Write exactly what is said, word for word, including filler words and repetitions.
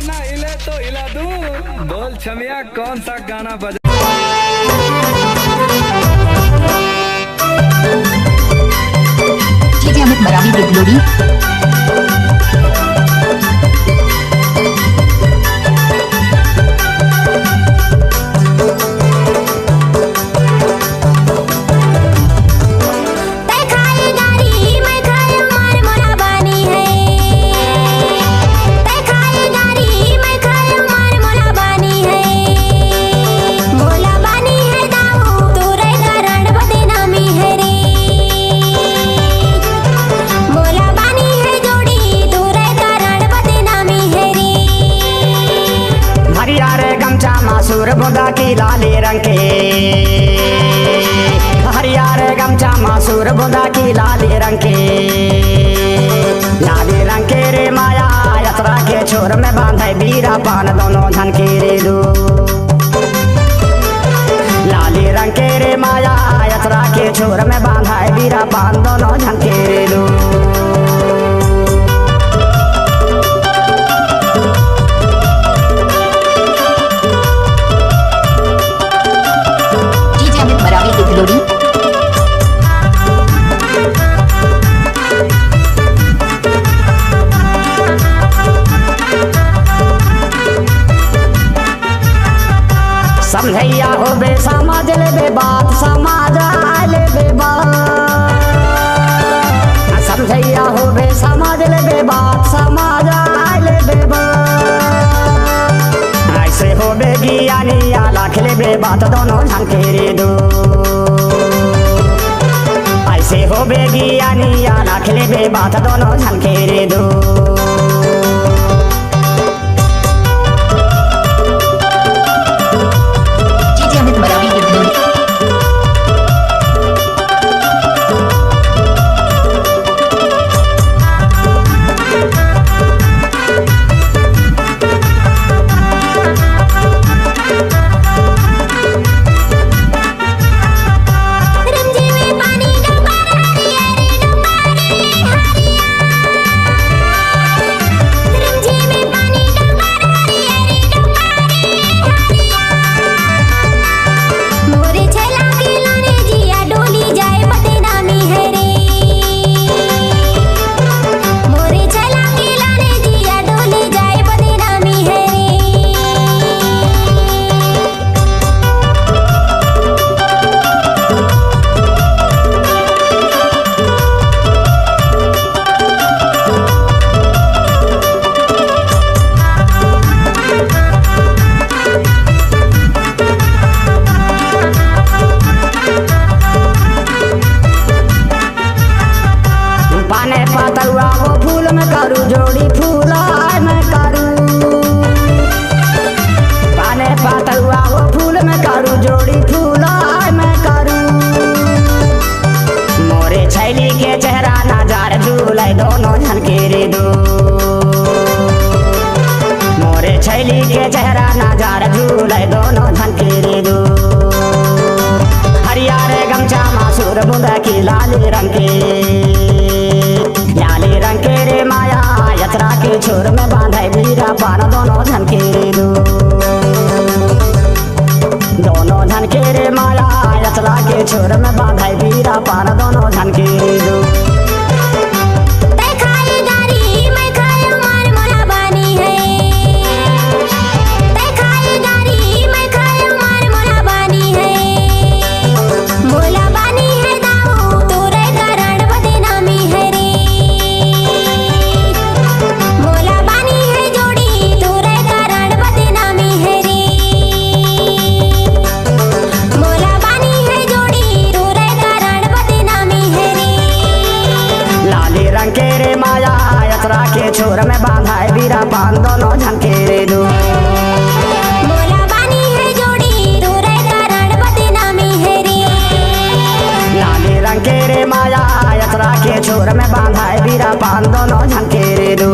ना हिले तो हिला दूं। बोल छमिया, कौन सा गाना बजा? डीजे अमित मरावी विद लोरी। तै खाए गारी, मैं खाए मार, मोला बानी है। तै खाए गारी, मैं खाए मार, मोला बानी है। मोला बानी है दाऊ, तोरे कारण बदनामी है रे। मोला बानी है जोड़ी, तोरे कारण बदनामी है रे। हरियर गमछा मा सुर बुंदा की लाली रंग के। हरियर गमछा मा सुर बुंदा की लाली रंग के। लाली रंग के रे माया, अचरा के छोर में बांधे बीरा पान दोनों झन के रे दू। लाली रंग के रे माया, अचरा के छोर में बांधे बीरा पान दोनों झन के रे दू। डीजे अमित मरावी विद लोरी। समझैया होबे, समझ लेबे बात, समझ लेबे बात। समझैया होबे, समझ लेबे बात, समझ लेबे बात। ऐसे होबे ज्ञानी, आला खेलेबे बात दोनों झन के रे दू। ऐसे होबे ज्ञानी, आला खेलेबे बात दोनों झन के रे दू। डीजे अमित मरावी विद लोरी। मोरे छैला के लाने जिया डोली जाए बदनामी है रे। मोरे छैला के लाने जिया डोली जाए बदनामी है रे। पाने पातौआ वो फूल में करू जोड़ी फूल आय में करू। पाने पातौआ वो फूल में करू जोड़ी फूल आय में करू। मोरे छैली के चेहरा नजर झूले दोनों झन के रे दू। मोरे छैली के चेहरा नजर झूले दोनों झन के रे दू। हरियर गमछा मा सुर बुंदा की लाली रंग के। लाली रंग के रे माया, अचरा के छोर में बांधे बीरा पान दोनों झन के रे दू। दोनों झन के रे माया, अचरा के छोर में बांधे बीरा पान दोनों झन के रे दू। तै खाए गारी, मैं खाए मार, मोला बानी है। तै खाए गारी, मैं खाए मार, मोला बानी है। मोला बानी है दाऊ, तोरे कारण बदनामी है रे। मोला बानी है जोड़ी, तोरे कारण बदनामी है रे। मोला बानी है जोड़ी, तोरे कारण बदनामी है रे। लाली रंग के रे माया, अचरा के छोर में बांधा है बीरा पान दोनों झन के रे दू। मोला बानी है जोड़ी, तोरे कारण बदनामी है रे। लाली रंग के रे माया, अचरा के छोर में बांधा है बीरा पान दोनों झन के रे दू।